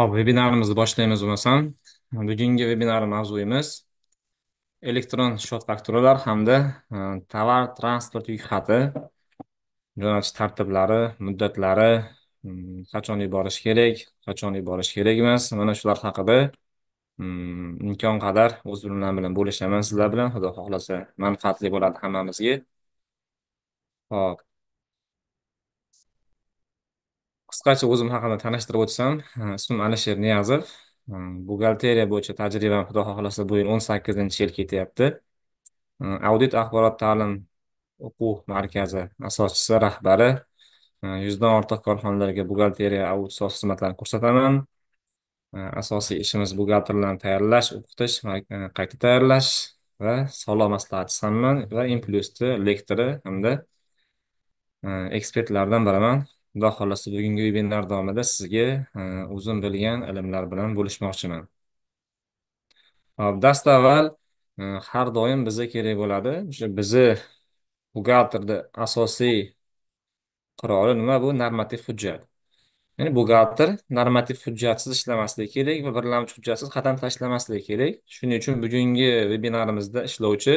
Hop, vebinarimizni boshlaymiz bo'lmasam. Bugungi vebinar mavzuyimiz elektron shot fakturalar hamda tovar transport yuk xati jo'natish tartiblari, muddatlari, qachon yuborish kerak, qachon yuborish kerak emas, mana shular haqida imkon qadar o'z bilimlarim bilan bo'lishaman sizlar bilan. Xudo xohlasa manfaatli bo'ladi hammamizga. Hop. Qisqacha o'zim haqida tanishtirib o'tsam, ismim Alisher Niyazov. Buxgalteriya bo'yicha tajribam xudo xohlasa bu yil 18-yil ketyapti. Audit axborot ta'lim o'quv markazi asoschisi, rahbari. 100 dan ortiq korxonalarga buxgalteriya audit xizmatlarini ko'rsataman. Asosiy ishimiz buxgalterlarni tayyorlash, o'qitish, qayta tayyorlash va soliq maslahatchisiman va Implus'ni lektori hamda ekspertlardan biriman. Xudo xohlasa bugungi vebinar davomida sizga o'zim bilgan ilmlar bilan bo'lishmoqchiman. Hop, dastavval har doim bizga kerak bo'ladi. O'sha bizni buxgalterda asosiy quroli nima? Bu normativ hujjat. Ya'ni buxgalter normativ hujjatsiz ishlamasligi kerak va birlamchi hujjatsiz qadam tashlamasligi kerak. Shuning uchun bugungi vebinarimizda ishlovchi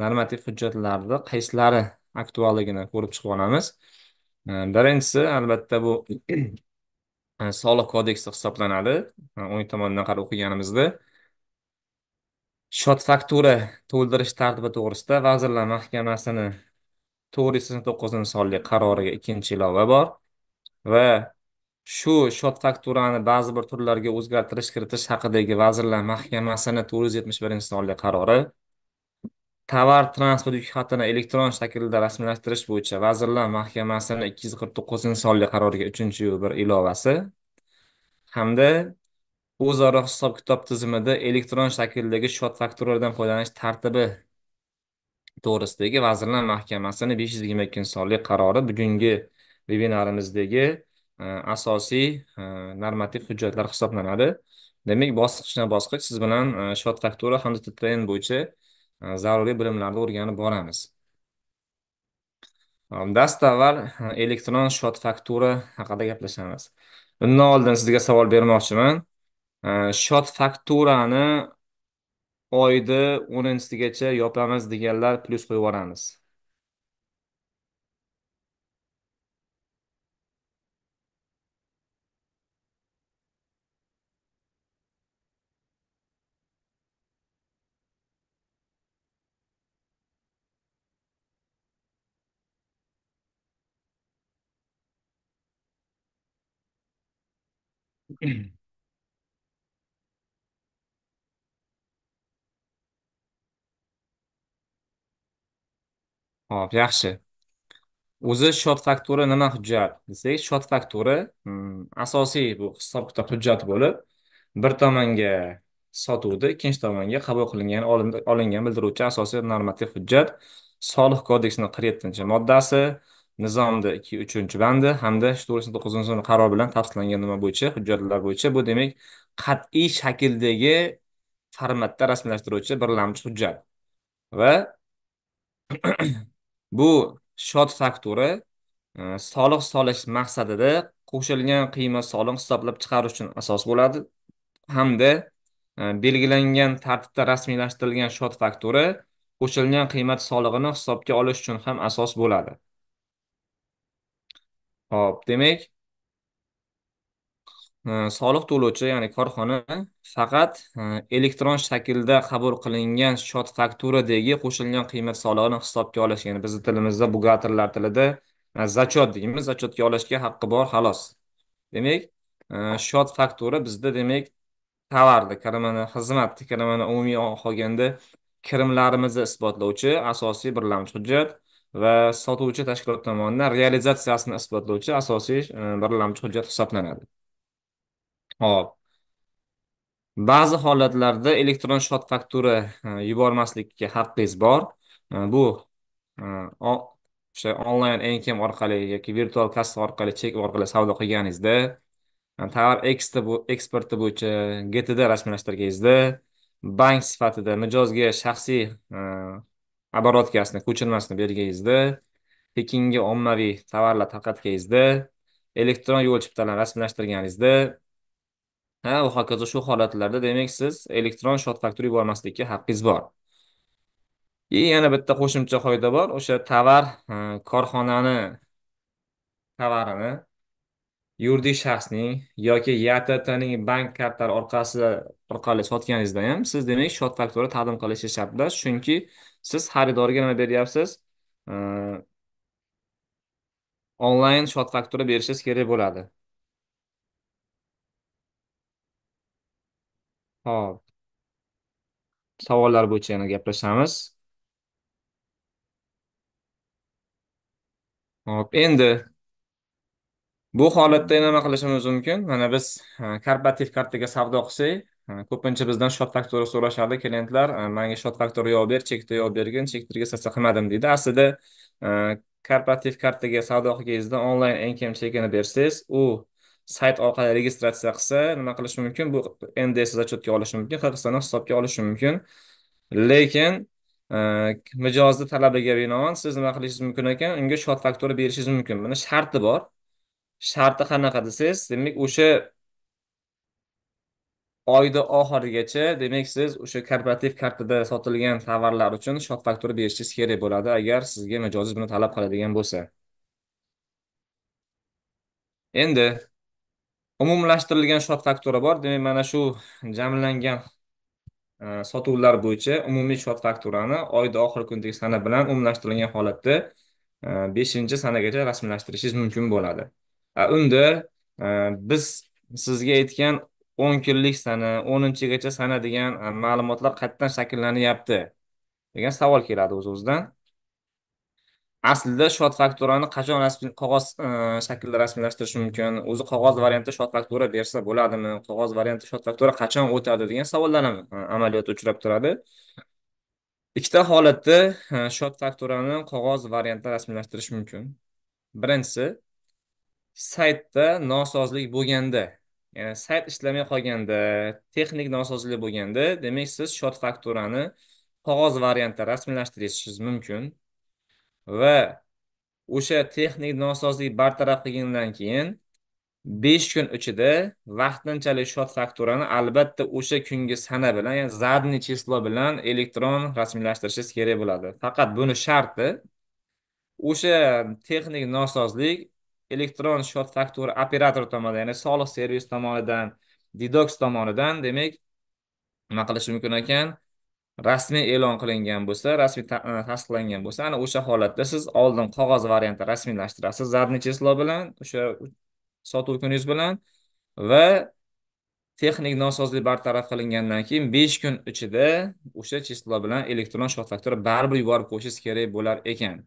normativ hujjatlarni qaysilari aktualligini ko'rib chiqib olamiz. Birinchisi albatta bu soliq kodeksi hisoblanadi. O'ng tomondan qarab o'qiganimizda shot faktura to'ldirish tartibi to'g'risida Vazirlar Mahkamasini 489-sonli qaroriga ikkinchi ilova bor va shu shot fakturani ba'zi bir turlarga o'zgartirish kiritish haqidagi Vazirlar Mahkamasini 471-sonli qarori, tovar transport yuk xatini elektron shaklda rasmiylashtirish bo'yicha Vazirlar Mahkamasini 249-sonli qaroriga 3-bir ilovasi hamda o'zaro hisob-kitob tizimida elektron shakldagi shot fakturalardan foydalanish tartibi to'g'risidagi Vazirlar Mahkamasini 522-sonli qarori bugungi vebinarimizdagi asosiy normativ hujjatlar hisoblanadi. Demak, bosqichma-bosqich siz bilan shot faktura hamda TTN bo'yicha zaruriy bilimlarni o'rganib boramiz. Dastavval elektron shot faktura haqida gaplashamiz. Undan oldin sizga savol bermoqchiman. Shot fakturani oyda 10-sigacha yopamiz deganlar plyus qo'yib yuboramiz. Hop, yaxshi. O'zi shot faktura nima hujjat desak, shot faktura asosiy bu hisob-kitob hujjati bo'lib, bir tomonga sotuvda, ikkinchi tomonga qabul qilingan, olingan bildiruvchi asosiy normativ hujjat Soliq kodeksining 47-moddasi, nizomda 2-3-bandi hamda 409-sonli qaror bilan tavsiflangan nima bo'yicha hujjatlar bo'yicha bu demak qat'iy shakldagi formatda rasmiylashtiruvchi birlamchi hujjat. Va bu shot faktura soliq solish maqsadida qo'shilgan qiymat solig'ini hisoblab chiqarish uchun asos bo'ladi hamda belgilangan tartibda rasmiylashtirilgan shot faktura qo'shilgan qiymat solig'ini hisobga olish uchun ham asos bo'ladi. Hop, demak, soliq to'lovchi, ya'ni korxona faqat elektron shaklda qabul qilingan shot fakturadagi qo'shilgan qiymat solig'ini hisobga olish, ya'ni bizning tilimizda buxgalterlar tilida zachot deymiz, zachotga olishga haqqi bor xolos. Demak, shot faktura bizda demak tovarni kirimini, xizmatni kirimini umumiy olganda kirimlarimizni isbotlovchi asosiy birlamchi hujjat va sotuvchi tashkilot tomonidan realizatsiyasini isbotlovchi asosiy birlamchi hujjat hisoblanadi. Hop. Ba'zi holatlarda elektron shot faktura yubormaslikka haqqingiz bor. Bu o'sha onlayn enkem orqali yoki virtual kassa orqali chek orqali savdo qilganingizda, tovar eksporti bo'yicha GTD rasmiylashtirganingizda, bank sifatida mijozga shaxsiy обороткasini, ko'chirmasini berganingizda, tekinga ommaviy tovarlar tarqatganingizda, elektron yo'l chiptalarini rasmiylashtirganingizda, Ha, va hokazo shu holatlarda demak siz elektron счёт faktura yubormaslikka haqqingiz bor. Yana bitta qo'shimcha qoida bor. O'sha tovar korxonani tovarini yuridik shaxsning yoki YTTning bank kartalari orqali sotganingizda ham siz demak счёт faktura taqdim qilishingiz shart emas, chunki siz xaridorga nima beryapsiz? Onlayn счёт faktura berishingiz kerak bo'ladi. Xo'p. Savollar bo'yicha yana gaplashamiz. Xo'p, endi bu holatda nima qilishimiz mumkin? Mana biz korporativ kartaga savdo qilsak, ko'pincha bizdan счёт faktura so'rashadi klientlar. Menga счёт faktura yo'q ber, chekda yo'q bergin, chek registratsiya qilmadim deydi. Aslida korporativ kartaga savdo qilganingizda onlayn NKM chekini bersangiz, u sayt orqali registratsiya qilsa, nima qilish mumkin? Bu NDS zachyotiga olishi mumkin, qirqisini hisobga olishi mumkin. Lekin mijozni talabiga binoan siz nima qilishingiz mumkin ekan? Unga счёт faktura berishingiz mumkin. Buni sharti bor. Sharti qanaqa desangiz, demak o'sha oyda oxirigacha, demak siz o'sha korporativ kartada sotilgan tovarlar uchun счёт faktura berishingiz kerak bo'ladi, agar sizga mijozingiz buni talab qiladigan bo'lsa. Endi umumlashtirilgan счёт faktura bor. Demak, mana shu jamlangan sotuvlar bo'yicha umumiy счёт fakturani oyda oxirgi kundagi sana bilan umumlashtirilgan holatda 5-sanagacha rasmiylashtirishingiz mumkin bo'ladi. Unda biz sizga aytgan 10 kunlik sana, 10-gacha sana degan ma'lumotlar qayerdan shakllanyapti degan savol keladi o'z-o'zidan. Aslida счёт fakturani qachon qog'oz shaklida rasmiylashtirish mumkin? O'zi qog'oz variantda счёт faktura bersa bo'ladimi? Qog'oz variantda счёт faktura qachon o'tadi degan savollar ham amaliyotda uchrab turadi. Ikkita holatda счёт fakturani qog'oz variantda rasmiylashtirish mumkin. Birinchisi, saytda nosozlik bo'lganda, ya'ni sayt ishlamay qolganda, texnik nosozlik bo'lganda, demak siz счёт fakturani qog'oz variantda rasmiylashtirishingiz mumkin va o'sha texnik nosozlik bartaraf qilgandan keyin 5 kun ichida vaqtinchalik счёт fakturani albatta o'sha kungi sana bilan, ya'ni zadniy число bilan elektron rasmiylashtirishingiz kerak bo'ladi. Faqat buni sharti o'sha texnik nosozlik elektron счёт faktura operator tomonidan, ya'ni soliq servis tomonidan, Didox tomonidan, demak nima qilish mumkin ekan? Rasmiy e'lon qilingan bo'lsa, rasmiy tasdiqlangan bo'lsa, ana o'sha holatda siz oldin qog'oz variantda rasmiylashtirasiz zadniy число bilan, o'sha sotuv kuningiz bilan va texnik nosozlik bartaraf qilingandan keyin 5 kun ichida o'sha число bilan elektron счёт faktura baribir yuborib qo'yishingiz kerak bo'lar ekan.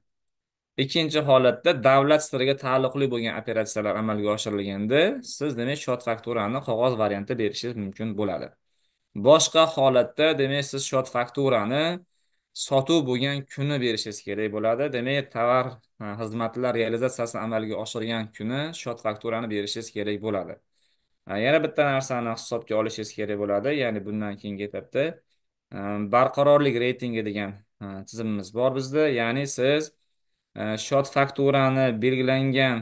Ikkinchi holatda davlat siriga taalluqli bo'lgan operatsiyalar amalga oshirilganda siz demak счёт fakturani qog'oz variantda berishingiz mumkin bo'ladi. Boshqa holatda demak siz счёт fakturani sotuv bo'lgan kuni berishingiz kerak bo'ladi. Demak, tovar xizmatlar realizatsiyasini amalga oshirgan kuni счёт fakturani berishingiz kerak bo'ladi. Yana bitta narsani hisobga olishingiz kerak bo'ladi. Ya'ni bundan keyingi etapda barqarorlik reytingi degan tizimimiz bor bizda. Ya'ni siz счёт fakturani belgilangan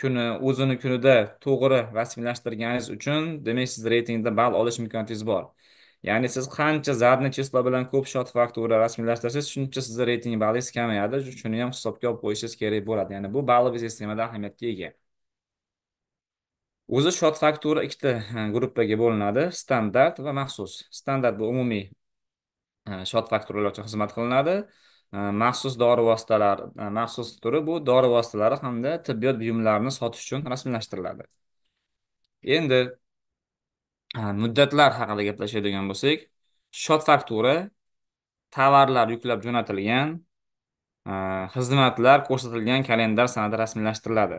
kuni, o'zini kunida to'g'ri rasmiylashtirganingiz uchun demak siz reytingda ball olish imkoniyatingiz bor. Ya'ni siz qancha zadniy число bilan ko'p счёт faktura rasmiylashtirsangiz, shuncha sizni reyting ballingiz kamayadi. Shuni ham hisobga olib qo'yishingiz kerak bo'ladi. Ya'ni bu balli sistemada ahamiyatga ega. O'zi счёт faktura ikkita gruppaga bo'linadi: standart va maxsus. Standart bu umumiy счёт fakturalar uchun xizmat qilinadi. Maxsus dori vositalar, maxsus turi bu dori vositalari hamda tibbiyot buyumlarini sotish uchun rasmiylashtiriladi. Endi muddatlar haqida gaplashadigan bo'lsak, счёт faktura tovarlar yuklab jo'natilgan, xizmatlar ko'rsatilgan kalendar sanada rasmiylashtiriladi.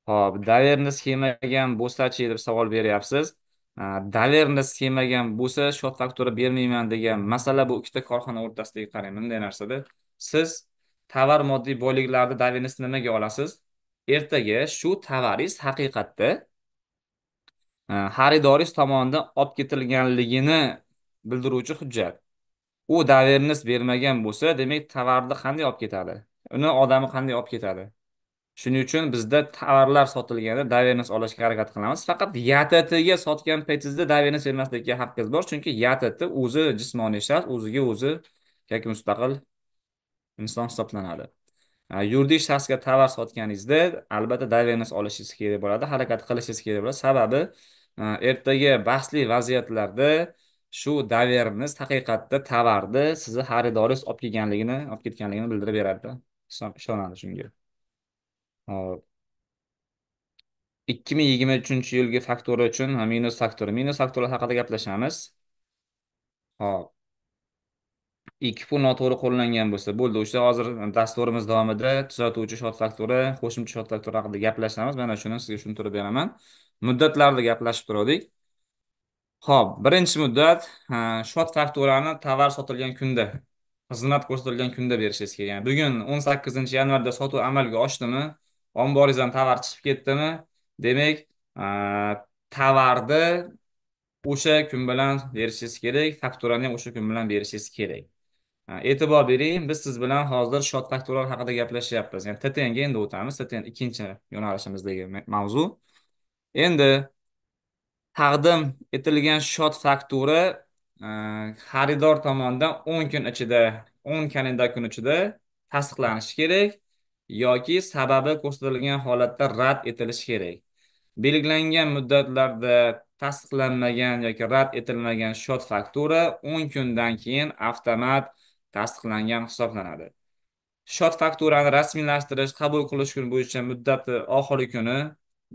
Xo'p, доверенность kelmagan bo'lsa-chi deb savol beryapsiz. Доверенность kelmagan bo'lsa, счёт faktura bermayman degan masala bu ikkita korxona o'rtasidagi, qarang, bunday narsada siz tovar moddiy boyliklarni доверенность nimaga olasiz? Ertaga shu tovaringiz haqiqatda xaridoringiz tomonidan olib ketilganligini bildiruvchi hujjat. U доверенность bermagan bo'lsa, demak tovarni qanday olib ketadi? Uni odami qanday olib ketadi? Shuning uchun bizda tovarlar sotilganda доверенность olishga harakat qilamiz. Faqat YTTga sotgan paytingizda доверенность bermaslikka haqqingiz bor, chunki YTT o'zi jismoniy shaxs, o'ziga o'zi yoki mustaqil inson hisoblanadi. Yuridik shaxsga tovar sotganingizda albatta доверенность olishingiz kerak bo'ladi, harakat qilishingiz kerak bo'ladi. Sababi ertaga bahsli vaziyatlarda shu доверенность haqiqatda tovarni sizni xaridoringiz olib kelganligini, olib ketganligini bildirib beradi. Ishonadi shunga. Hop. 2023-yilgi faktura uchun minus faktura. Minus faktura haqida gaplashamiz. Hop. 2 pul noto'g'ri qo'llangan bo'lsa, bo'ldi. O'sha hozir dasturimiz davomida tuzatuvchi shot faktura, qo'shimcha shot faktura haqida gaplashamiz. Mana shuni sizga tushuntirib beraman. Muddatlarni gaplashib turdik. Xo'p, birinchi muddat shot fakturani tovar sotilgan kunda, xizmat ko'rsatilgan kunda berishingiz kerak. Ya'ni bugun 18-yanvarda sotuv amalga oshdimi, omboringizdan tovar chiqib ketdimi, demak, tovarni o'sha kun bilan berishingiz kerak, fakturani ham o'sha kun bilan berishingiz kerak. E'tibor bering, biz siz bilan hozir shot fakturalar haqida gaplashyapmiz. Ya'ni TTNga endi o'tamiz. TTN ikkinchi yo'nalishimizdagi mavzu. Endi taqdim etilgan shot faktura xaridor tomonidan 10 kun ichida, 10 kalendar kun ichida tasdiqlanishi kerak yoki sababi ko'rsatilgan holatda rad etilishi kerak. Belgilangan muddatlarda tasdiqlanmagan yoki rad etilmagan shot faktura 10 kundan keyin avtomat tasdiqlangan hisoblanadi. Shot fakturani rasmiylashtirish, qabul qilish kuni bo'yicha muddati oxirgi kuni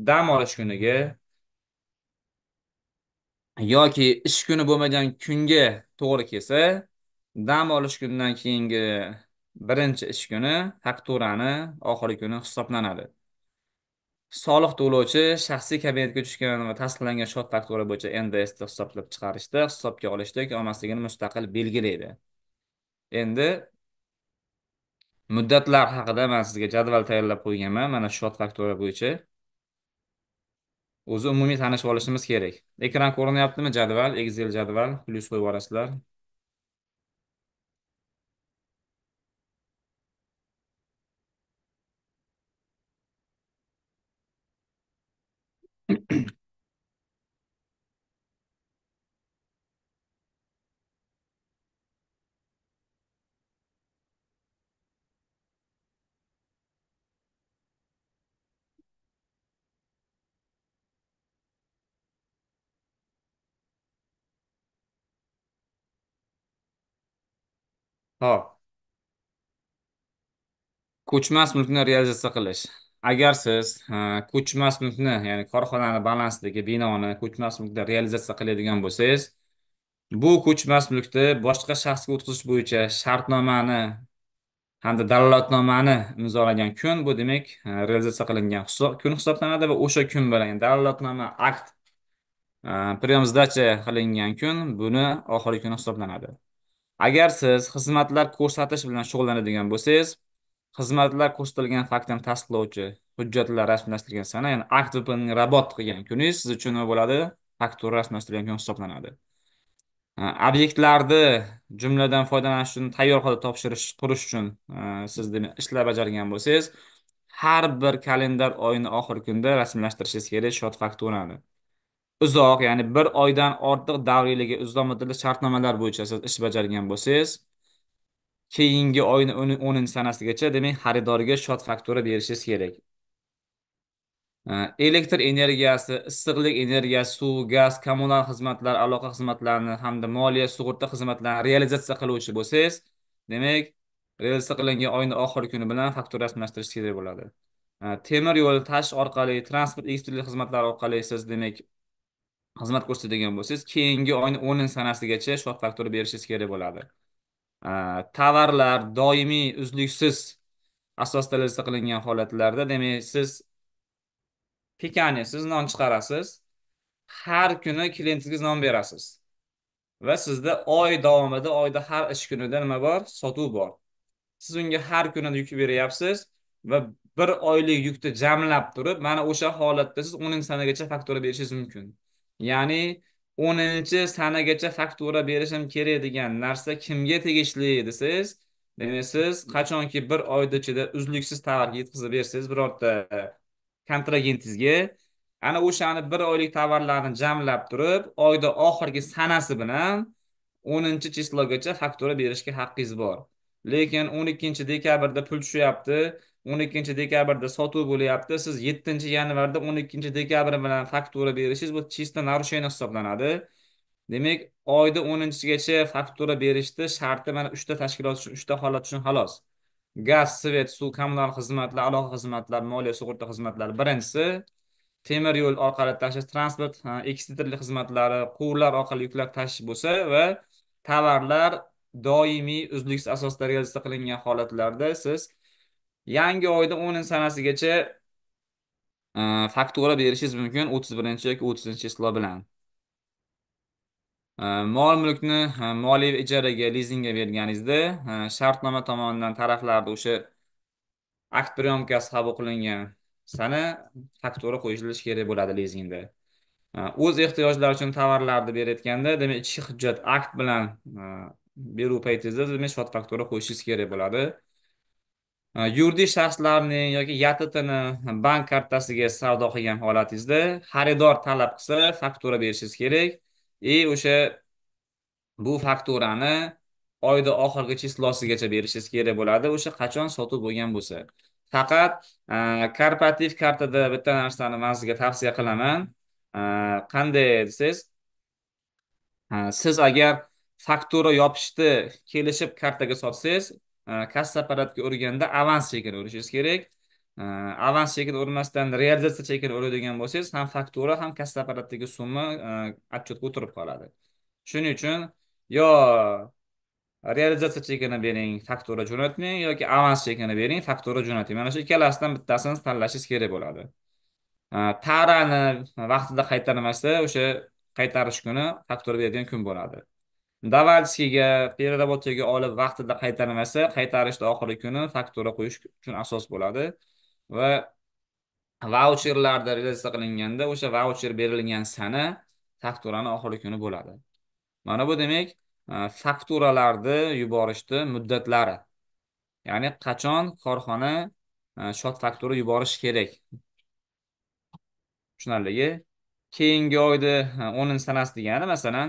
dam olish kuniga yoki ish kuni bo'lmagan kunga to'g'ri kelsa, dam olish kunidan keyingi birinchi ish kuni fakturani oxirgi kuni hisoblanadi. Soliq to'lovchi shaxsiy kabinetga tushgan va tasdiqlangan shot faktura bo'yicha NDSni hisoblab chiqarishda, hisobga olishda yoki olmasligini mustaqil belgilaydi. Endi muddatlar haqida men sizga jadval tayyorlab qo'yganman. Mana shot faktura bo'yicha o'zi umumiy tanishib olishimiz kerak. Ekran ko'rinyaptimi jadval, Excel jadval, plyus qo'yib yuborasizlar. Hop. Ko'chmas mulkni realizatsiya qilish. Agar siz ko'chmas mulkni, ya'ni korxonani balansidagi binoni ko'chmas mulkda realizatsiya qiladigan bo'lsangiz, bu ko'chmas mulkni boshqa shaxsga o'tkazish bo'yicha shartnomani hamda dalolatnomani imzolagan kun, bu demak realizatsiya qilingan kun hisoblanadi va o'sha kun bilan, ya'ni dalolatnoma akt priyom sdacha qilingan kun buni oxirgi kuni hisoblanadi. Agar siz xizmatlar ko'rsatish bilan shug'ullanadigan bo'lsangiz, xizmatlar ko'rsatilgan faktini tasdiqlovchi hujjatlar rasmiylashtirilgan sana, ya'ni akt VPNni rabot qilgan kuningiz siz uchun nima bo'ladi? Faktura rasmiylashtirilgan kun hisoblanadi. Obyektlarni jumladan foydalanish uchun tayyor holda topshirish, qurish uchun siz demak ishlar bajargan bo'lsangiz, har bir kalendar oyning oxirgi kunida rasmiylashtirishingiz kerak shot fakturani. Uzoq, ya'ni bir oydan ortiq davriyligi uzoq muddatli shartnomalar bo'yicha siz ish bajargan bo'lsangiz, keyingi oyning 10-sanasigacha demak xaridorga shot faktura berishingiz kerak. Elektr energiyasi, issiqlik energiyasi, suv, gaz, kommunal xizmatlar, aloqa xizmatlarini hamda moliya, sug'urta xizmatlarini realizatsiya qiluvchi bo'lsangiz, demak realizatsiya qilingan oyning oxirgi kuni bilan faktura rasmiylashtirish kerak bo'ladi. Temir yo'l, tashish orqali, transport ekspedit xizmatlari orqali siz demak xizmat ko'rsatadigan bo'lsangiz, keyingi oyning 10-sanasigacha shot faktura berishingiz kerak bo'ladi. Tovarlar doimiy uzluksiz asosda realizatsiya qilingan holatlarda, demak siz pekani, siz non chiqarasiz, har kuni klientingizga non berasiz va sizda oy davomida, oyda har ish kunida nima bor? Sotuv bor. Siz unga har kuni yuk beryapsiz va bir oylik yukni jamlab turib, mana o'sha holatda siz 10-sanagacha faktura berishingiz mumkin. Ya'ni 10-sanagacha faktura berishim kerak degan narsa kimga tegishli desangiz, Demak, siz qachonki bir oyda ichida uzluksiz tovar yetkazib bersangiz birorta kontragentingizga, ana o'shani bir oylik tovarlarni jamlab turib, oyda oxirgi sanasi bilan 10-chislogacha faktura berishga haqqingiz bor. Lekin 12 dekabrda pul tushyapti, 12 dekabrda sotuv bo'lyapti. Siz 7 yanvarda 12 dekabr bilan faktura berishingiz bu чисто нарушение hisoblanadi. Demak, oyda 10-gacha faktura berishni sharti mana 3 ta tashkilot uchun, 3 ta holat uchun xolos. Gaz, svet, suv, kommunal xizmatlar, aloqa xizmatlari, moliya, sug'urta xizmatlari birinchisi, temir yo'l orqali tashish, transport, ekspeditlik xizmatlari, quvurlar orqali yuklar tashish bo'lsa va tovarlar doimiy uzluksiz asosda realizatsiya qilingan holatlarda siz yangi oyda 10 sanasigacha faktura berishingiz mumkin 31 yoki 30 число bilan. Mol mulkni moliyaviy ijaraga, lizingga berganingizda shartnoma tomonidan taraflarda o'sha akt приёмка si qabul qilingan sana faktura qo'yilishi kerak bo'ladi lizingda. O'z ehtiyojlari uchun tovarlarni berayotganda, demak, ichki hujjat akt bilan beruv paytingizda, demak, счёт faktura qo'yishingiz kerak bo'ladi. Yuridik shaxslarning yoki YTTni bank kartasiga savdo qilgan holatingizda xaridor talab qilsa faktura berishingiz kerak. И o'sha bu fakturani oyda oxirgi число sigacha berishingiz kerak bo'ladi, o'sha qachon sotuv bo'lgan bo'lsa. Faqat korporativ kartada bitta narsani man sizga tavsiya qilaman. Qanday desangiz, siz agar faktura yopishni kelishib kartaga sotsangiz, kassa apparatga urganda avans chekini urishingiz kerak. Avans chekini urmasdan realizatsiya chekini uradigan bo'lsangiz, ham faktura, ham kassa apparatdagi summa отчет ga o'tirib qoladi. Shuning uchun yo realizatsiya chekini bering, faktura jo'natmang, yoki avans chekini bering, faktura jo'nating. Mana shu ikkalasidan bittasini tanlashingiz kerak bo'ladi. Tarani vaqtida qaytarmasa, o'sha qaytarish kuni faktura beradigan kun bo'ladi. Давальский ga, переработка ga olib vaqtida qaytarmasa, qaytarishda oxirgi kuni faktura qo'yish uchun asos bo'ladi. Va vaucherlarda realizatsiya qilinganda o'sha vaucher berilgan sana fakturani oxirgi kuni bo'ladi. Mana bu demak fakturalarni yuborishni muddatlari. Ya'ni qachon korxona счёт faktura yuborish kerak. Tushunarligi. Keyingi oyda 10 sanasi degani, masalan,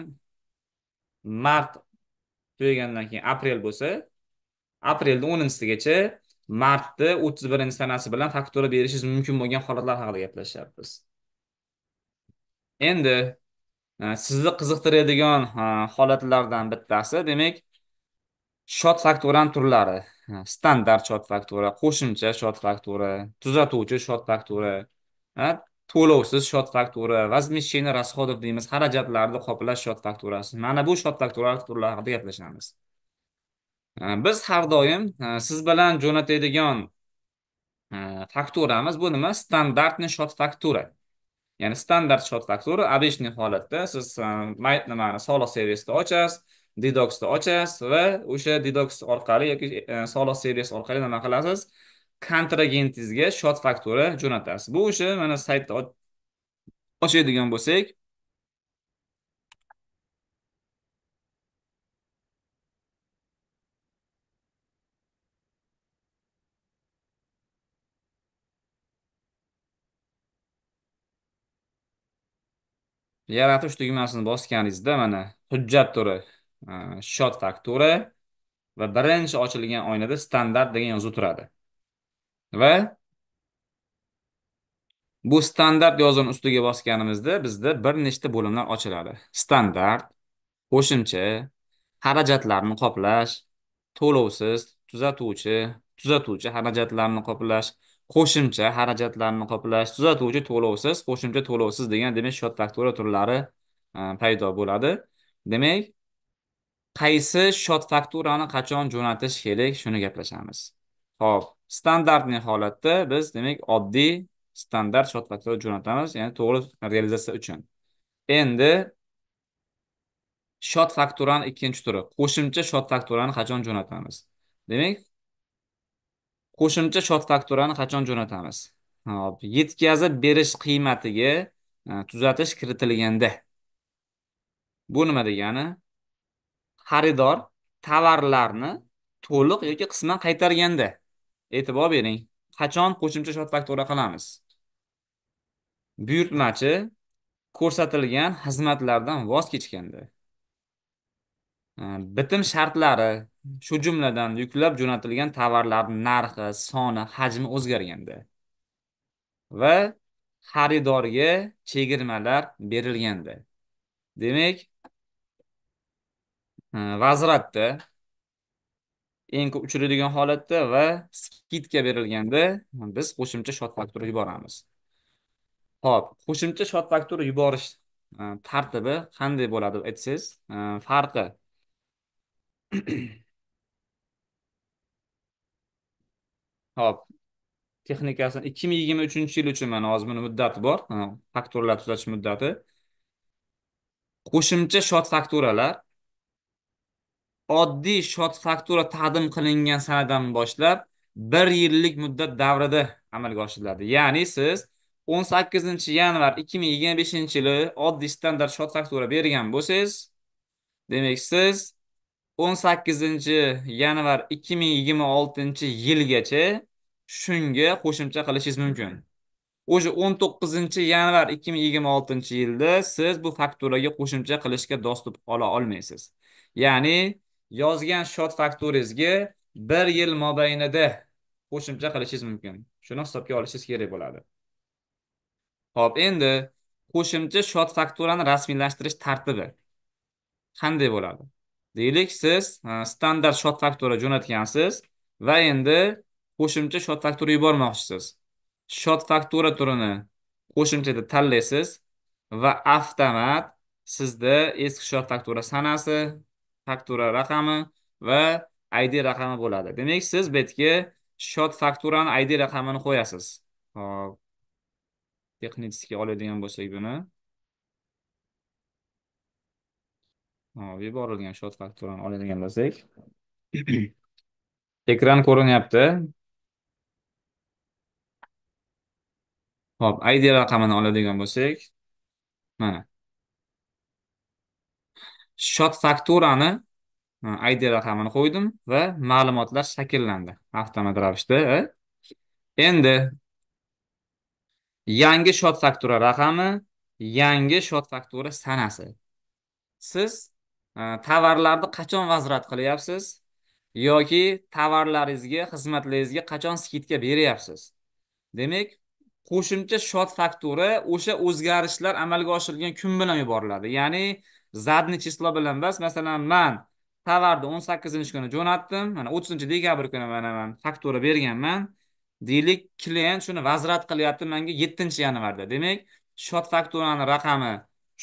mart tugagandan keyin aprel bo'lsa, aprelda 10-sigacha martda 31 sanasi bilan faktura berishingiz mumkin bo'lgan holatlar haqida gaplashyapmiz. Endi sizni qiziqtiradigan holatlardan bittasi, demak, счёт fakturani turlari. Standart счёт faktura, qo'shimcha счёт faktura, tuzatuvchi счёт faktura, to'lovsiz счёт faktura, возмещение расходов deymiz, xarajatlarni qoplash счёт fakturasi. Mana bu счёт fakturalar turlari haqida gaplashamiz. Biz har doim siz bilan jo'natadigan fakturamiz bu nima? Стандартный счёт faktura. Ya'ni standart счёт faktura обычный holatda siz nimani soliq servisida ochasiz, Didoxda ochasiz va o'sha Didox orqali yoki soliq servis orqali nima qilasiz? Kontragentingizga счёт faktura jo'natasiz. Bu o'sha mana saytda ochadigan bo'lsak, yaratish tugmasini bosganingizda mana hujjat turi счёт faktura va birinchi ochilgan oynada standart degan yozuv turadi. Va bu standart yozuvini ustiga bosganimizda bizda bir nechta bo'limlar ochiladi. Standart, qo'shimcha, xarajatlarni qoplash, to'lovsiz, tuzatuvchi, tuzatuvchi xarajatlarni qoplash, qo'shimcha xarajatlarni qoplash, tuzatuvchi to'lovsiz, qo'shimcha to'lovsiz degan demak счёт faktura turlari paydo bo'ladi. Demak, qaysi счёт fakturani qachon jo'natish kerak, shuni gaplashamiz. Xo'p, standartli holatda biz demak oddiy standart счёт faktura jo'natamiz, ya'ni to'g'ri realizatsiya uchun. Endi счёт fakturani ikkinchi turi, qo'shimcha счёт fakturani qachon jo'natamiz? Demak, qo'shimcha счёт fakturani qachon jo'natamiz? Xo'p, yetkazib berish qiymatiga tuzatish kiritilganda. Bu nima degani? Xaridor tovarlarni To'liq yoki qisman qaytarganda. E'tibor bering. Qachon qo'shimcha shot faktura qilamiz? Buyurtmachi ko'rsatilgan xizmatlardan voz kechganda. Bitim shartlari, shu jumladan yuklab jo'natilgan tovarlarning narxi, soni, hajmi o'zgarganda va xaridorga chegirmalar berilganda. Demak, vazratda eng ko'p uchraydigan holatda va skidka berilganda biz qo'shimcha shot faktura yuboramiz. Xo'p, qo'shimcha shot faktura yuborish tartibi qanday bo'ladi deb aytsangiz, farqi Xo'p, texnikasini 2023-yil uchun mana hozir buni muddati bor, fakturalar tuzatish muddati. Qo'shimcha shot fakturalar oddiy shot faktura taqdim qilingan sanadan boshlab 1 yillik muddat davrida amalga oshiriladi. Ya'ni siz 18 yanvar 2025-yili oddiy standart shot faktura bergan bo'lsangiz, demak siz 18 yanvar 2026 yilgacha shunga qo'shimcha qilishingiz mumkin. O'sha 19 yanvar 2026 yilda siz bu fakturaga qo'shimcha qilishga доступ ola olmaysiz. Ya'ni yozgan shot fakturingizga 1 yil mobaynida qo'shimcha qilishingiz mumkin. Shuni hisobga olishingiz kerak bo'ladi. Xo'p, endi qo'shimcha shot fakturani rasmiylashtirish tartibi qanday bo'ladi? Deylik, siz standart shot faktura jo'natgansiz va endi qo'shimcha shot faktura yubormoqchisiz. Shot faktura turini qo'shimchada tanlaysiz va avtomat sizda eski shot faktura sanasi, faktura raqami va ID raqami bo'ladi. Demak, siz bu yerga shot fakturani ID raqamini qo'yasiz. Xo'p, texnik oladigan bo'lsak buni. Hop, yuborilgan shot fakturani oladigan bo'lsak. Ekran ko'rinyapti. Xo'p, ID raqamini oladigan bo'lsak, mana. Shot fakturani ID raqamini qo'ydim va ma'lumotlar shakllandi avtomat ravishda. Endi yangi shot faktura raqami, yangi shot faktura sanasi. Siz tovarlarni qachon возврат qilyapsiz yoki tovarlaringizga, xizmatlaringizga qachon skidka beryapsiz? Demak, qo'shimcha shot faktura o'sha o'zgarishlar amalga oshirilgan kun bilan yuboriladi. Ya'ni задний число bilan emas. Masalan, men tovarni 18-kuni jo'natdim. Mana 30 dekabr kuni mana men faktura berganman. Deylik, klient shuni возврат qilyapti menga 7 yanvarda. Demak, shot fakturani raqami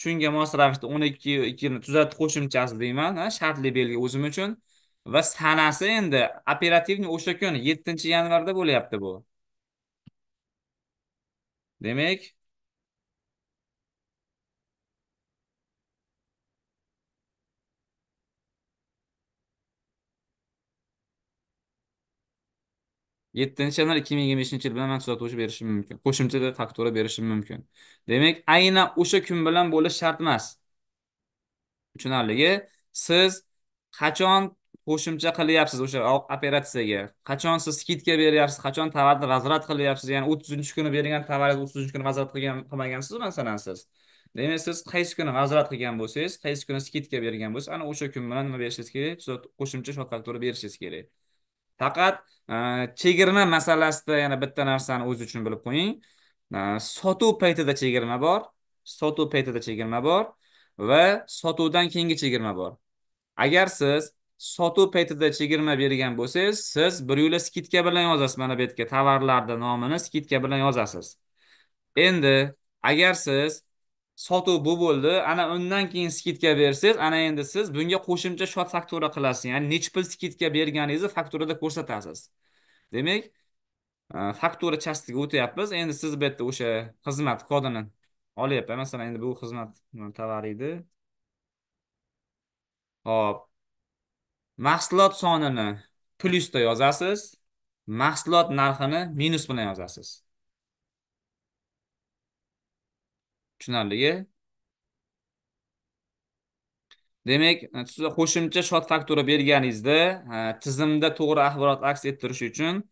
shunga mos ravishda 12 2 tuzatish qo'shimchasi deyman, ha, shartli belgi o'zim uchun va sanasi endi оперативный o'sha kun 7 yanvarda bo'lyapti bu. Demak, 7 yanvar 2025 yil bilan man tuzatuvchi berishim mumkin. Qo'shimcha faktura berishim mumkin. Demak, aynan o'sha kun bilan bo'lishi shart emas. Tushunarligi, siz qachon qo'shimcha qilyapsiz o'sha operatsiyaga? Qachon siz skidka beryapsiz? Qachon tovarni возврат qilyapsiz? Ya'ni 30 kuni bergan tovaringizni 30 kuni возврат qilgan qilmagansiz masalan siz. Demak, siz qaysi kuni возврат qilgan bo'lsangiz, qaysi kuni skidka bergan bo'lsangiz, ana o'sha kun bilan nima berishingiz kerak? Qo'shimcha shot faktura berishingiz kerak. Faqat chegirma masalasida yana bitta narsani o'zi uchun bilib qo'ying. Sotuv paytida chegirma bor, sotuv paytida chegirma bor va sotuvdan keyingi chegirma bor. Agar siz sotuv paytida chegirma bergan bo'lsangiz, siz bir yo'la skidka bilan yozasiz mana bu yerga tovarlarning nomini skidka bilan yozasiz. Endi agar siz sotuv bu bo'ldi, ana undan keyin skidka bersangiz, ana endi siz bunga qo'shimcha shot faktura qilasiz. Ya'ni necha pul skidka berganingizni fakturada ko'rsatasiz. Demak, faktura часть iga o'tyapmiz. Endi siz bu yerda o'sha xizmat kodini olyapman. Masalan, endi bu xizmat tovar edi. Xo'p. Mahsulot sonini plyusda yozasiz, mahsulot narxini minus bilan yozasiz. Tushunarligi? Demak, qo'shimcha shot faktura berganingizda tizimda to'g'ri axborot aks ettirish uchun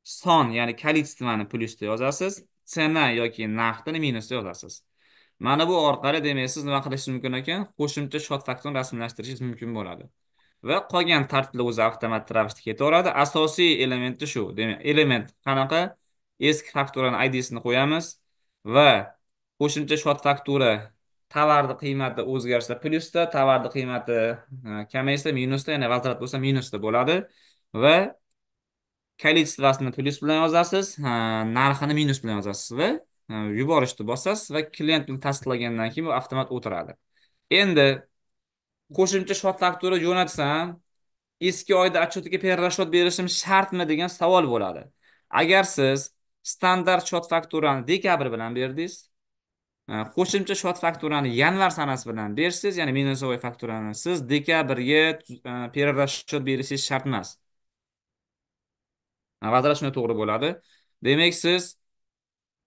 son, ya'ni количествоni plyusda yozasiz, цена yoki narxni minusda yozasiz. Mana bu orqali demak siz nima qilishingiz mumkin ekan? Qo'shimcha shot fakturani rasmiylashtirishingiz mumkin bo'ladi. Va qolgan tartiblar o'zi avtomat ravishda ketaveradi. Asosiy elementi shu. Demak, element qanaqa? Eski fakturani ID'sini qo'yamiz va qo'shimcha shot faktura tovarni qiymati o'zgarsa plyusda, tovarni qiymati kamaysa minusda, ya'ni vazrat bo'lsa minusda bo'ladi va количествосini plyus bilan yozasiz, narxini minus bilan yozasiz va yuborishni bosasiz va klient buni tasdiqlagandan keyin bu avtomat o'tiradi. Endi qo'shimcha shot faktura jo'natsam, eski oyda отчetiga перерасчет berishim shartmi degan savol bo'ladi. Agar siz standart shot fakturani dekabr bilan berdingiz, qo'shimcha shot fakturani yanvar sanasi bilan bersangiz, ya'ni minusovoy fakturani siz dekabrga перерасчет berishingiz shart emas. Vazrat shunday to'g'ri bo'ladi. Demak, siz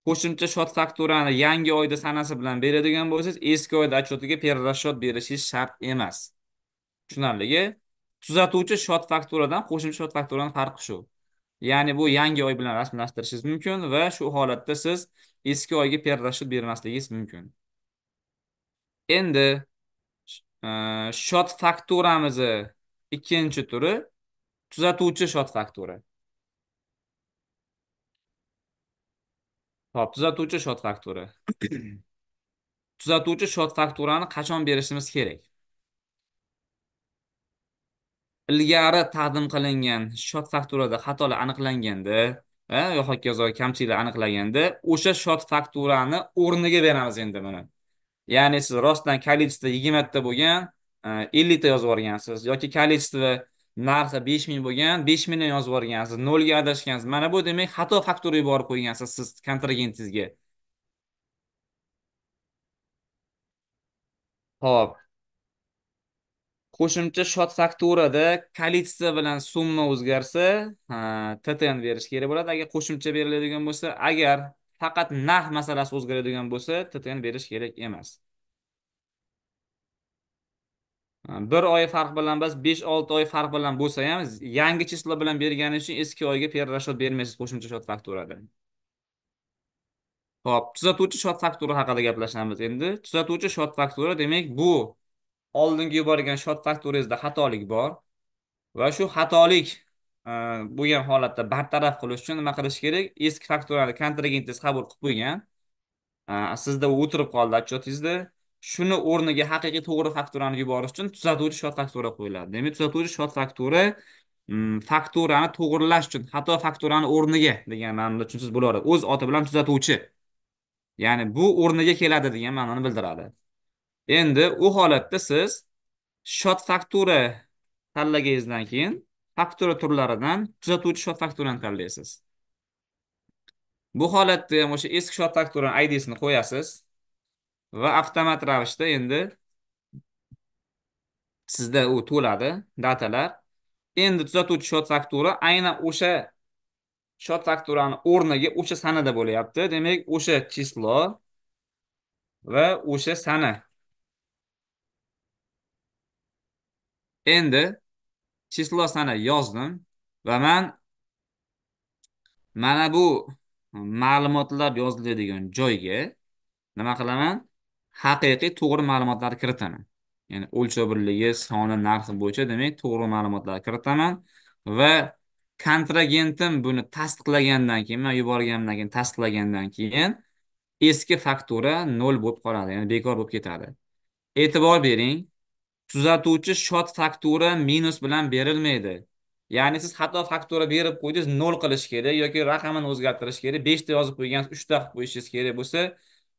qo'shimcha shot fakturani yangi oyda sanasi bilan beradigan bo'lsangiz, eski oyda отчetiga перерасчет berishingiz shart emas. Tushunarligi? Tuzatuvchi shot fakturadan qo'shimcha shot fakturaning farqi shu. Ya'ni bu yangi oy bilan rasmiylashtirishingiz mumkin va shu holatda siz eski oyga перерасчет bermasligingiz mumkin. Endi shot fakturamizni ikkinchi turi tuzatuvchi shot faktura. Xo'p, tuzatuvchi shot faktura. Tuzatuvchi shot fakturani qachon berishimiz kerak? Ilgari taqdim qilingan shot fakturada xatolar aniqlanganda, yo hokazo kamchiliklar aniqlanganda, o'sha shot fakturani o'rniga beramiz endi buni. Ya'ni siz rostdan количество 20 ta bo'lgan, 50 ta yozib yuborgansiz yoki количество narxi 5000 bo'lgan, 5 million yozib yuborgansiz, nolga adashgansiz. Mana bu demak xato faktura yuborib qo'ygansiz siz kontragentingizga. Xo'p. Qo'shimcha shot fakturada количество bilan summa o'zgarsa, TTN berish kerak bo'ladi. Agar qo'shimcha beriladigan bo'lsa, agar faqat narx masalasi o'zgaradigan bo'lsa, TTN berish kerak emas. Bir oy farq bilan bas 5-6 oy farq bilan bo'lsa ham yangi число bilan bergani uchun eski oyga перерасчет bermaysiz qo'shimcha shot fakturada. Xo'p, tuzatuvchi shot faktura haqida gaplashamiz endi. Tuzatuvchi shot faktura demak bu oldingi yuborgan shot fakturangizda xatolik bor va shu xatolik bo'lgan holatda bartaraf qilish uchun nima qilish kerak? Eski fakturani kontragentingiz qabul qilib qo'ygan, sizda u o'tirib qoldi отчеtingizda. Shuni o'rniga haqiqiy to'g'ri fakturani yuborish uchun tuzatuvchi shot faktura qo'yiladi. Demak, tuzatuvchi shot faktura fakturani to'g'rilash uchun xato fakturani o'rniga degan ma'noda tushunsiz bo'ladi. O'z oti bilan tuzatuvchi. Ya'ni bu o'rniga keladi degan ma'noni bildiradi. Endi u holatda siz shot faktura tanlaganingizdan keyin faktura turlaridan tuzatuvchi shot fakturani tanlaysiz. Bu holatda ham o'sha eski shot fakturani ID'sini qo'yasiz va avtomat ravishda endi sizda u to'ladi datalar. Endi tuzatuvchi shot faktura aynan o'sha shot fakturani o'rniga o'sha sanada bo'lyapti. Demak, o'sha число va o'sha sana. Endi число sana yozdim va men mana bu ma'lumotlar yoziladigan joyga nima qilaman? Haqiqiy to'g'ri ma'lumotlarni kiritaman. Ya'ni o'lchov birligi, soni, narxi bo'yicha demak to'g'ri ma'lumotlarni kiritaman va kontragentim buni tasdiqlagandan keyin, men yuborganimdan keyin tasdiqlagandan keyin eski faktura nol bo'lib qoladi, ya'ni bekor bo'lib ketadi. E'tibor bering, tuzatuvchi shot faktura minus bilan berilmaydi. Ya'ni siz xato faktura berib qo'ydingiz, nol qilish kerak yoki raqamini o'zgartirish kerak. 5 ta yozib qo'ygansiz, 3 ta qilib qo'yishingiz kerak bo'lsa,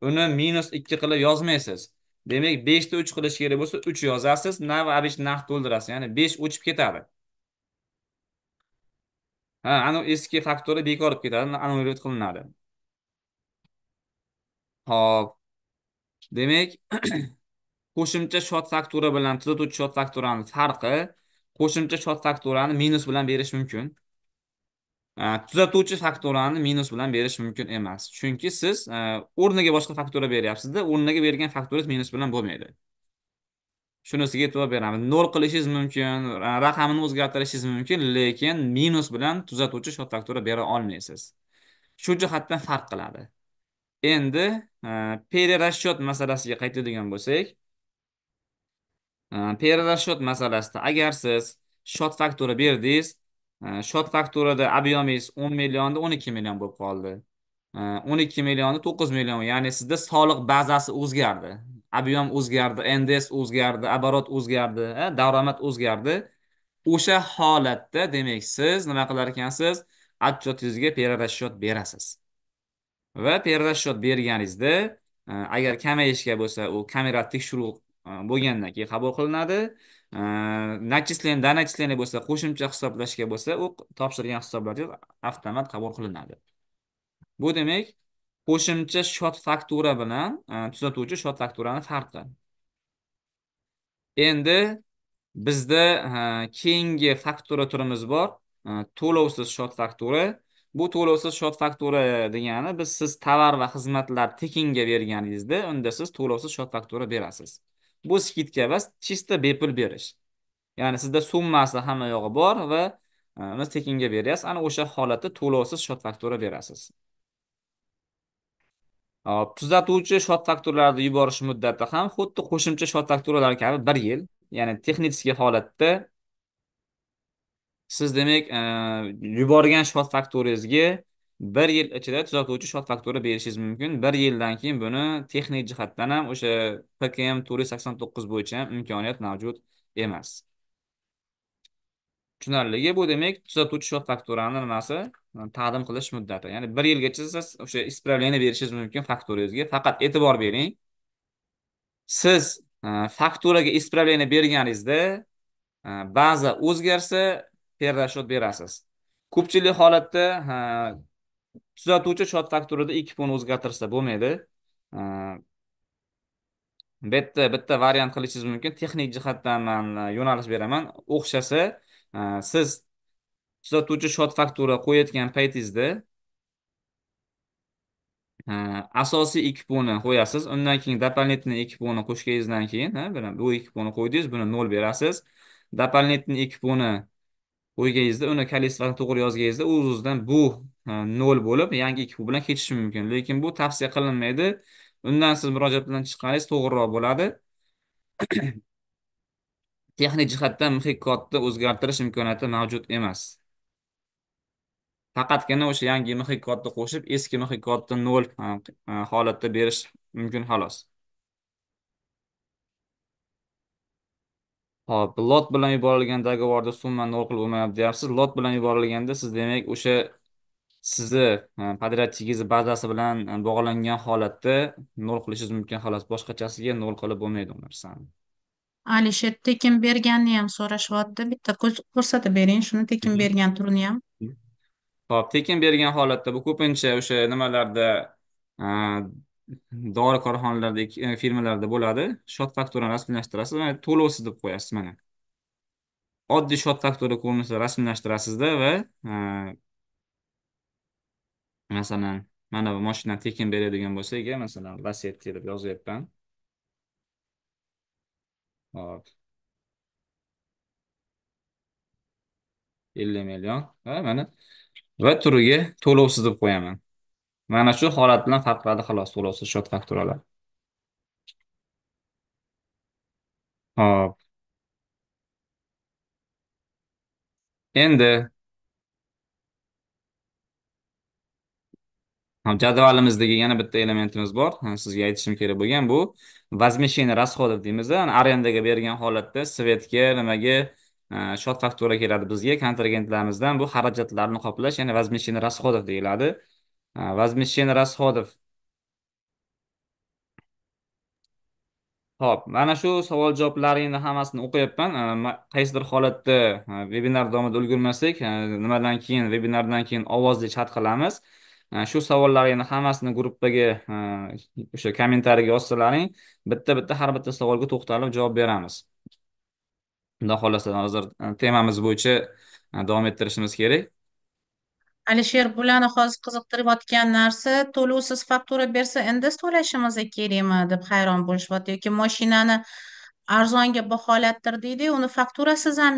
uni -2 qilib yozmaysiz. Demak, 5 ta 3 qilish kerak bo'lsa, 3 yozasiz, nav abish narx to'ldirasiz. Ya'ni 5 o'chib ketadi. Ha, ana eski faktura bekor bo'lib ketadi, annullят qilinadi. Xo'p. Demak, qo'shimcha shot faktura bilan tuzatuvchi shot fakturaning farqi, qo'shimcha shot fakturani minus bilan berish mumkin. Tuzatuvchi fakturani minus bilan berish mumkin emas. Chunki siz o'rniga boshqa faktura beryapsizda, o'rniga bergan fakturangiz minus bilan bo'lmaydi. Shunisiga e'tibor beramiz. Nol qilishingiz mumkin, raqamini o'zgartirishingiz mumkin, lekin minus bilan tuzatuvchi счет faktura bera olmaysiz. Shu jihatdan farq qiladi. Endi перерасчет masalasiga qaytadigan bo'lsak, перерасчет masalasida agar siz счет faktura berdingiz, счет fakturada объем ingiz 10 millionda 12 million bo'lib qoldi. 12 millionni 9 million, ya'ni sizda soliq bazasi o'zgardi. Объем o'zgardi, NDS o'zgardi, оборот o'zgardi, daromad o'zgardi. O'sha holatda demak siz nima qilar ekansiz? Отчет ingizga перерасчет berasiz. Va перерасчет berganingizda agar kamayishga bo'lsa, u kameral tekshiruv bo'lgandan keyin qabul qilinadi. Начисление, доначисление bo'lsa, qo'shimcha hisoblashga bo'lsa, u topshirgan hisoblatingiz avtomat qabul qilinadi. Bu demak qo'shimcha счет faktura bilan tuzatuvchi счет fakturani farqi. Endi bizda keyingi faktura turimiz bor. To'lovsiz счет faktura. Bu to'lovsiz счет faktura degani biz siz tovar va xizmatlar tekinga berganingizda, unda siz to'lovsiz счет faktura berasiz. Bu скидка emas, чисто bepul berish. Ya'ni sizda summasi hamma yog'i bor va uni tekinga beryapsiz. Ana o'sha holatda to'lovsiz счет faktura berasiz. Hop, tuzatuvchi счет fakturalarni yuborish muddati ham xuddi qo'shimcha счет fakturalar kabi 1 yil. Ya'ni texnik holatda siz demak yuborgan счет fakturangizga 1 yil ichida tuzatuvchi счет faktura berishingiz mumkin. 1 yildan keyin buni texnik jihatdan ham o'sha PKM 489 bo'yicha ham imkoniyat mavjud emas. Tushunarligi bu demak tuzatuvchi счет fakturani nimasi taqdim qilish muddati. Ya'ni 1 yilgacha siz o'sha исправление berishingiz mumkin fakturangizga. Faqat e'tibor bering. Siz fakturaga исправление berganingizda baza o'zgarsa перерасчет berasiz. Ko'pchilik holatda tuzatuvchi счет fakturada 2 pulni o'zgartirsa bo'lmaydi. Bu yerda bitta variant qilishingiz mumkin. Texnik jihatdan men yo'nalish beraman. O'xshasa siz tuzatuvchi счет faktura qo'yayotgan paytingizda asosiy 2 pulni qo'yasiz. Undan keyin дополнительный 2 pulni qo'shganingizdan keyin, bu 2 pulni qo'ydingiz, buni 0 berasiz. Дополнительный 2 pulni qo'yganingizda, uni количество sini to'g'ri yozganingizda o'z-o'zidan bu 0 bo'lib, yangi 2 pul bilan ketishi mumkin. Lekin bu tavsiya qilinmaydi. Undan siz murojaat bilan chiqqaningiz to'g'riroq bo'ladi. Texnik jihatdan MXIK kodni o'zgartirish imkoniyati mavjud emas. Faqatgina o'sha yangi MXIK kodni qo'shib, eski MXIK kodni 0 holatda berish mumkin xolos. Hop, lot bilan yuborilgan договор da summa 0 qilib bo'lmayapti deyapsiz. Lot bilan yuborilganda siz demak o'sha sizni подрядчик ingiz bazasi bilan bog'langan holatda 0 qilishingiz mumkin xolos. Boshqachasiga 0 qilib bo'lmaydi u narsani. Alisher tekin berganni ham so'rashyapti. Bitta ko'rsatib bering, shuni tekin bergan turini ham. Hop, tekin bergan holatda bu ko'pincha o'sha nimalarda, dori korxonalarda, firmalarda bo'ladi. Счет fakturani rasmiylashtirasiz va to'lovsiz deb qo'yasiz mana. Oddiy счет faktura ko'rinishida rasmiylashtirasizda va masalan, mana bu mashinani tekin beradigan bo'lsak, masalan, Lacetti deb yozyapman. Hop. 50 million. Ha, mana va turiga to'lovsiz deb qo'yaman. Mana shu holat bilan farq qiladi xolos to'lovsiz счет fakturalar. Hop. Endi jadvalimizdagi yana bitta elementimiz bor. Sizga aytishim kerak bo'lgan bu возмещение расходов deymiz. Ya'ni arendaga bergan holatda свет ga, nimaga счет faktura keladi bizga kontragentlarimizdan bu xarajatlarni qoplash, ya'ni возмещение расходов deyiladi. Возмещение расходов. Xo'p, mana shu savol javoblaringni hammasini o'qiyapman. Qaysidir holatda webinar davomida ulgurmasak, nimadan keyin webinardan keyin ovozli chat qilamiz. Shu savollarning hammasini gruppaga, o'sha kommentariyaga yozsalaring, bitta-bitta har bitta savolga to'xtalib javob beramiz. Xudo xohlasa hozir temamiz bo'yicha davom ettirishimiz kerak. Alisher, bularni hozir qiziqtirayotgan narsa, to'lovsiz faktura bersa, NDS to'lashimiz kerakmi deb hayron bo'lishyapti yoki mashinani Arzonga baholattir deydi, uni fakturasiz ham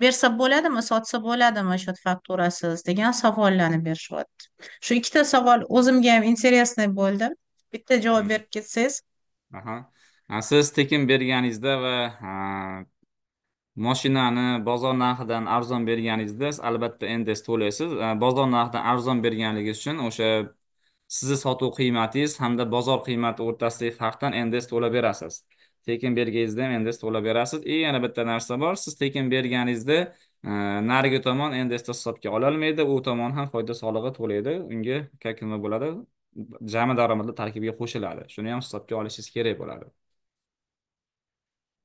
bersa bo'ladimi, sotsa bo'ladimi счет fakturasiz degan savollarni berishyapti. Shu ikkita savol o'zimga ham интересный bo'ldi. Bitta javob berib ketsangiz. Aha. Siz tekin berganingizda va mashinani bozor narxidan arzon berganingizda siz albatta NDS to'laysiz. Bozor narxidan arzon berganligingiz uchun o'sha sizni sotuv qiymatingiz hamda bozor qiymati o'rtasidagi farqdan NDS to'lab berasiz. Tekin berganingizda ham NDS to'lab berasiz. И yana bitta narsa bor, siz tekin berganingizda narigi tomon NDSda hisobga ololmaydi, u tomon ham foyda solig'i to'laydi. Unga nima bo'ladi? Jami daromadlar tarkibiga qo'shiladi. Shuni ham hisobga olishingiz kerak bo'ladi.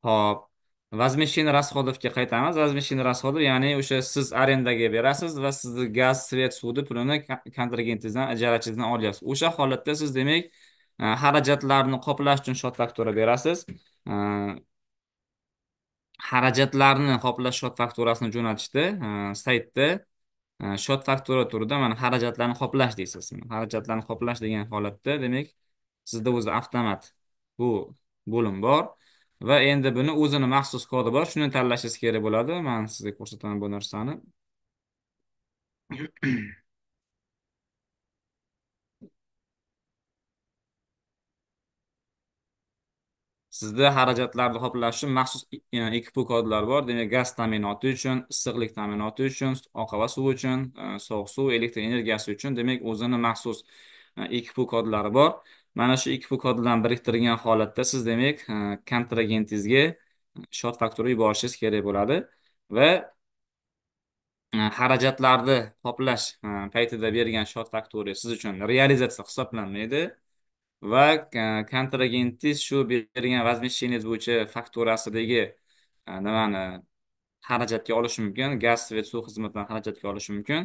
Xo'p, возмещение расходовga qaytamiz. Возмещение расходов, ya'ni o'sha siz arendaga berasiz va sizni gaz, svet, suvni pulini kontragentingizdan, ijarachingizdan olyapsiz. O'sha holatda siz demak, xarajatlarni qoplash uchun счет faktura berasiz. Xarajatlarni qoplash счет fakturasini jo'natishda, saytda счет faktura turida mana xarajatlarni qoplash deysiz. Xarajatlarni qoplash degan holatda demak sizda o'zi avtomat bu bo'lim bor va endi buni o'zini maxsus kodi bor, shuni tanlashingiz kerak bo'ladi. Men sizga ko'rsataman bu narsani. Sizda xarajatlarni qoplash uchun maxsus IKP kodlar bor. Demak, gaz ta'minoti uchun, issiqlik ta'minoti uchun, oqava suv uchun, sovuq suv, elektr energiyasi uchun, demak, o'zini maxsus IKP kodlari bor. Mana shu IKP kodlarni biriktirgan holatda siz demak, kontragentingizga счет faktura yuborishingiz kerak bo'ladi va xarajatlarni qoplash paytida bergan счет faktura siz uchun realizatsiya hisoblanmaydi va kontragentingiz shu bergan возмещение bo'yicha fakturasidagi nimani xarajatga olishi mumkin, gaz, svet, suv xizmatidan xarajatga olishi mumkin.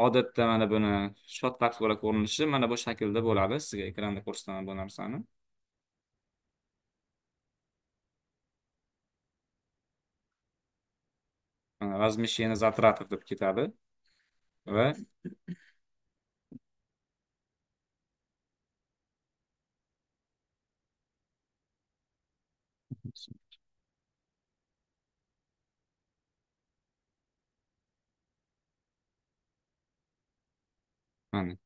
Odatda mana buni счет faktura ko'rinishi mana bu shaklda bo'ladi. Sizga ekranda ko'rsataman bu narsani. Mana возмещение затратов deb ketadi va mana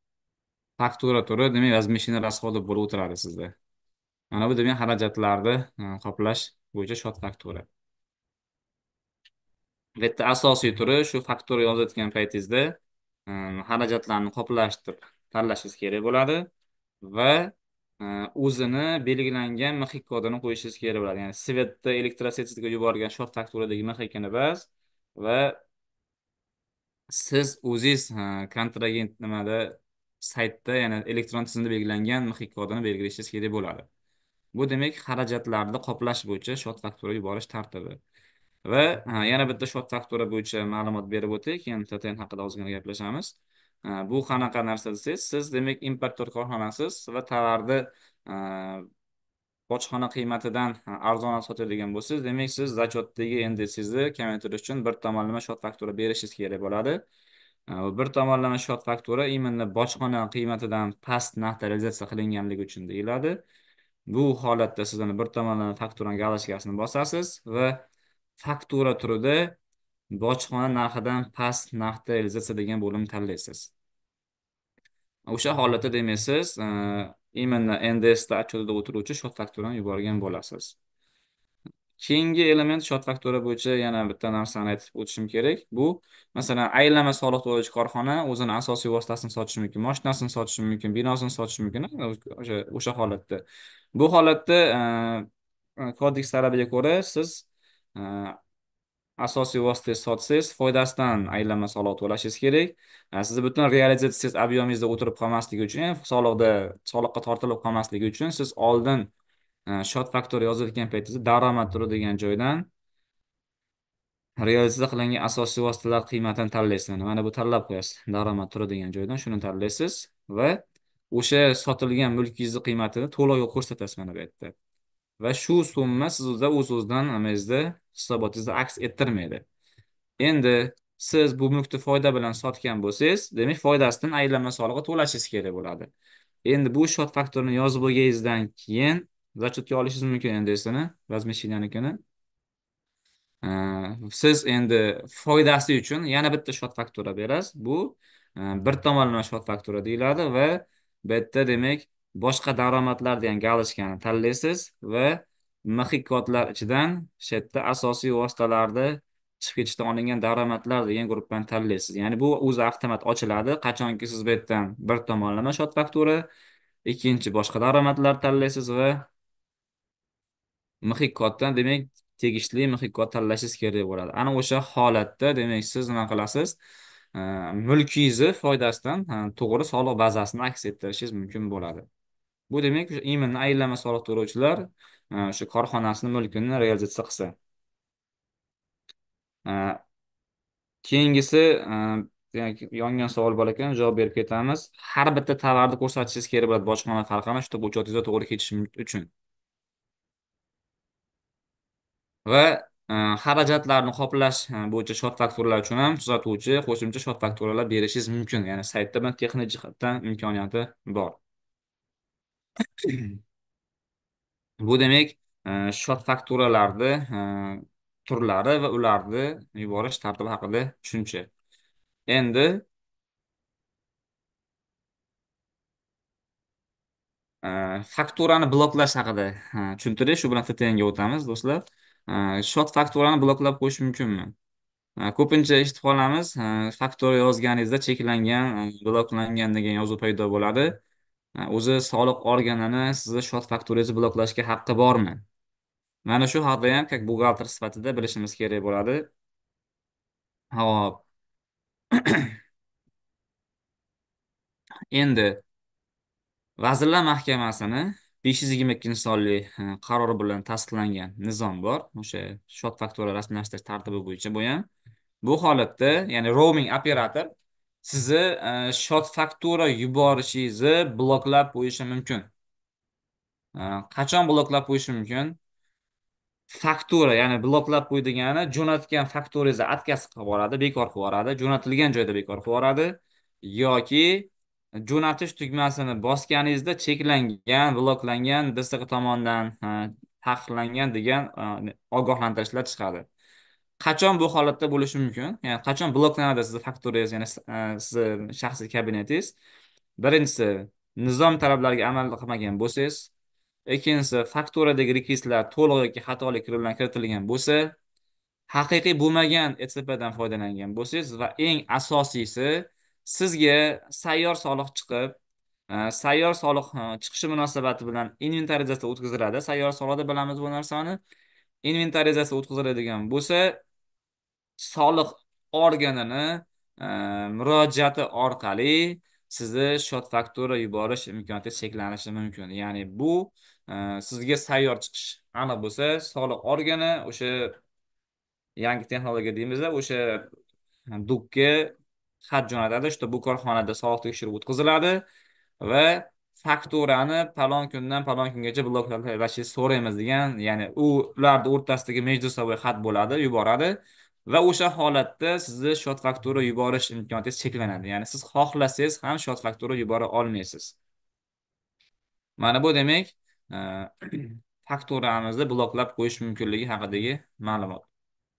faktura turi demak возмещение расходов bo'lib o'tiradi sizda. Mana bu demak xarajatlarni qoplash bo'yicha счет faktura. Bu yerda asosiy turi shu faktura yozayotgan paytingizda xarajatlarni qoplash deb tanlashingiz kerak bo'ladi va o'zini belgilangan MXK kodini qo'yishingiz kerak bo'ladi. Ya'ni svetda elektrosetsga yuborgan счет fakturadagi MXKni bas va siz o'zingiz kontragent nimada saytda, ya'ni elektron tizimda belgilangan MXK kodini belgilashingiz kerak bo'ladi. Bu demak xarajatlarni qoplash bo'yicha счет faktura yuborish tartibi. Va yana bitta счет faktura bo'yicha ma'lumot berib o'tay, keyin TTN haqida ozgina gaplashamiz. Bu qanaqa narsa desangiz, siz demak importyor korxonasiz va tovarni bojxona qiymatidan arzonroq sotadigan bo'lsangiz, demak siz zachotdagi NDSingizni kamaytirish uchun bir tomonlama счет faktura berishingiz kerak bo'ladi. Bir tomonlama счет faktura именно bojxona qiymatidan past narxda realizatsiya qilinganligi uchun deyiladi. Bu holatda siz uni bir tomonlama fakturani galochkasini bosasiz va faktura turida bojxona narxidan past narxda realizatsiya degan bo'limni tanlaysiz. O'sha holatda demak siz именно NDSda отчетida o'tiruvchi счет fakturani yuborgan bo'lasiz. Keyingi element счет faktura bo'yicha yana bitta narsani aytib o'tishim kerak. Bu masalan aylanma soliq to'lovchi korxona o'zini asosiy vositasini sotishi mumkin, mashinasini sotishi mumkin, binosini sotishi mumkin, o'sha holatda. Bu holatda kodeks talabiga ko'ra siz asosiy vosita sotsangiz foydasidan aylanma soliq to'lashingiz kerak. Sizni butun realizatsiyangiz объемingizda o'tirib qolmasligi uchun, ya'ni soliqqa tortilib qolmasligi uchun siz oldin счет faktura yozayotgan paytingizda daromad turi degan joydan realizatsiya qilingan asosiy vositalar qiymatini tanlaysiz. Mana bu tanlab qo'yasiz. Daromad turi degan joydan shuni tanlaysiz va o'sha sotilgan mulkingizni qiymatini to'liq ko'rsatasiz mana bu yerda. Va shu summa sizda o'z-o'zidan amazda hisobotingizda aks ettirmaydi. Endi siz bu mulkni foyda bilan sotgan bo'lsangiz, demak foydasidan aylanma solig'i to'lashingiz kerak bo'ladi. Endi bu счет fakturini yozib bo'lganingizdan keyin Зачетga olishingiz mumkin NDSini, возмещениyanikini. Siz endi foydasi uchun yana bitta shot faktura berasiz. Bu bir tomonlama shot faktura deyiladi va bu yerda demak boshqa daromadlar degan galochkani tanlaysiz va MXIK kodlar ichidan shu yerda asosiy vositalarni chiqib ketishdan olingan daromadlar degan guruhdan tanlaysiz. Ya'ni bu o'zi avtomat ochiladi. Qachonki siz bu yerdan bir tomonlama shot faktura, ikkinchi boshqa daromadlar tanlaysiz va MXIK koddan demak tegishli MXIK kod tanlashingiz kerak bo'ladi. Ana o'sha holatda demak siz nima qilasiz? Mulkingizni foydasidan to'g'ri soliq bazasini aks ettirishingiz mumkin bo'ladi. Bu demak o'sha именно aylanma soliq to'lovchilar o'sha korxonasini mulkini realizatsiya qilsa. Keyingisi yongan savol bor ekan, javob berib ketamiz. Har bitta tovarni ko'rsatishingiz kerak bo'ladi bojxona farqini, shu учетingizda to'g'ri ketishi uchun. Va xarajatlarni qoplash bo'yicha shot fakturalar uchun ham tuzatuvchi qo'shimcha shot fakturalar berishingiz mumkin. Ya'ni saytda buni texnik jihatdan imkoniyati bor. Bu demak shot fakturalarni turlari va ularni yuborish tartibi haqida tushuncha. Endi fakturani bloklash haqida tushuntirish, shu bilan TTNga o'tamiz do'stlar. Shot fakturani bloklab qo'yish mumkinmi? Ko'pincha eshitib qolamiz, faktura yozganingizda cheklangan, bloklangan degan yozuv paydo bo'ladi. O'zi soliq organini sizni shot fakturangizni bloklashga haqqi bormi? Mana shu haqida ham как buxgalter sifatida bilishimiz kerak bo'ladi. Xo'p. Endi Vazirlar Mahkamasini 522-sonli qarori bilan tasdiqlangan nizom bor. O'sha shot faktura rasmiylashtirish tartibi bo'yicha bu ham. Bu holatda, ya'ni roaming operator sizni shot faktura yuborishingizni bloklab qo'yishi mumkin. Qachon bloklab qo'yishi mumkin? Faktura, ya'ni bloklab qo'y degani jo'natgan fakturangizni отказ qilib yuboradi, bekor qilib yuboradi, jo'natilgan joyda bekor qilib yuboradi yoki jo'natish tugmasini bosganingizda cheklangan, bloklangan, DSQ tomonidan taqiqlangan degan ogohlantirishlar chiqadi. Qachon bu holatda bo'lishi mumkin? Ya'ni qachon bloklanadi sizning fakturangiz, ya'ni sizning shaxsiy kabinetingiz? Birinchisi, nizom talablariga amal qilmagan bo'lsangiz, ikkinchisi, fakturadagi rekvizitlar to'liq yoki xatolik bilan kiritilgan bo'lsa, haqiqiy bo'lmagan ECP dan foydalangan bo'lsangiz va eng asosiysi, sizga sayyor soliq chiqib, sayyor soliq chiqishi munosabati bilan inventarizatsiya o'tkaziladi. Sayyor soliqda bilamiz bu narsani. Inventarizatsiya o'tkaziladigan bo'lsa, soliq organini murojaati orqali sizni shot faktura yuborish imkoniyati cheklanishi mumkin. Ya'ni bu sizga sayyor chiqish aniq bo'lsa, soliq organi o'sha yangi texnologiya deymiz-da, o'sha dukka xat jo'natadi, shu bu korxonada soliq tekshiruvi o'tkaziladi va fakturani falon kundan falon kungacha bloklashni so'raymiz degan, ya'ni ularning o'rtasidagi mejdusoviy xat bo'ladi, yuboradi va o'sha holatda sizni shot faktura yuborish imkoniyati cheklanadi. Ya'ni siz xohlasangiz ham shot faktura yubora olmaysiz. Mana bu demak fakturamizni bloklab qo'yish mumkinligi haqidagi ma'lumot.